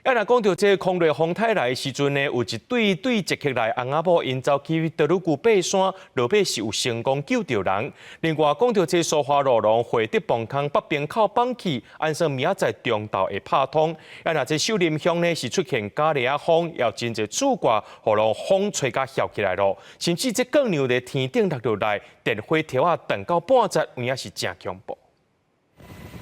啊，若講著這個空雷風颱來的時陣呢，有一對對捷克來翁仔某𪜶走去德魯固爬山，落尾是有成功救著人。另外講著這蘇花路廊惠德磅空北邊口崩去，按算明仔載中晝會拍通。啊，若這秀林鄉呢是出現咖喱仔風，有真濟樹掛，予予風吹甲翹起來囉。甚至這鋼梁佇天頂落落來，電火柱仔斷到半截，有影是誠恐怖。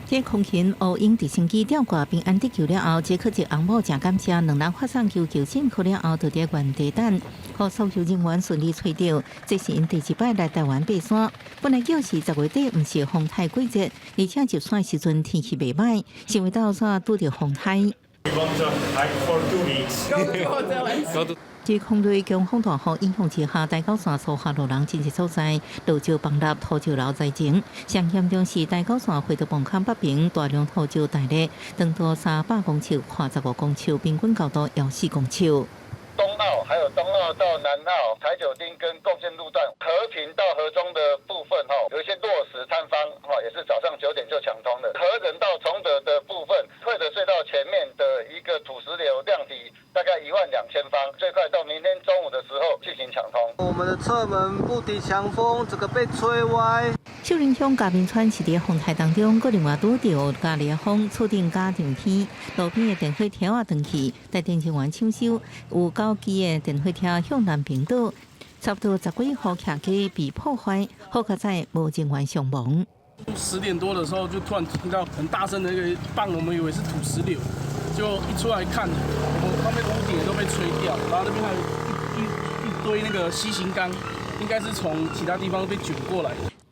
這空勤烏鷹直升機吊掛平安得救了後，捷克籍翁某誠感謝，兩人發送求救信號了後，就佇原地等，予搜救人員順利揣著。這是𪜶第一擺來台灣爬山，本來叫是10月底，毋是風颱季節，而且入山時陣天氣袂䆀，想袂到煞拄著風颱。 We want to hike for 2 weeks. 這空雷強風大雨影響之下，台九線蘇花路廊真濟所在，落石崩塌、土石流災情。上嚴重是台九線惠德磅空北邊大量土石大瀝，長度300公尺，寬15公尺，平均高度14公尺。東澳還有東澳到南澳、台九丁跟貢獻路段、和平到和中的部分，哈，有一些落石坍方，哈，也是早上9點就搶通了。和仁到崇德的部分，惠德隧道前面的一個土石流量體大概1萬2千方，最快到明天中午的時候進行搶通。我們的側門不敵強風，這個被吹歪。秀林鄉嘉明村是佇風颱當中，閣另外拄著咖喱風，厝頂加上天，路邊的電火柱仔斷去，帶電人員搶修，有九支的電火柱向南平倒，差不多十幾戶徛家被破壞，好佳哉無人員傷亡。 10點多的時候就突然聽到很大聲的一個棒，我們以為是土石流，就一出來看，我們旁邊屋頂也都被吹掉，然後那邊還有一堆那個 C 型鋼，應該是從其他地方被捲過來。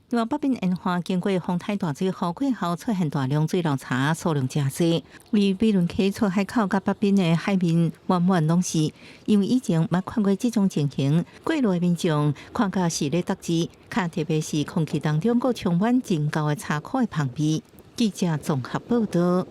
另外，北邊沿岸經過風颱大水雨過後，出現大量水流槽，數量誠濟。離美崙溪出海口佮北邊的海面滿滿攏是。因為以前捌看過這種情形，過路的民眾看甲是咧得志，較特別是空氣當中閣充滿真厚的柴苦的芳味。記者綜合報導。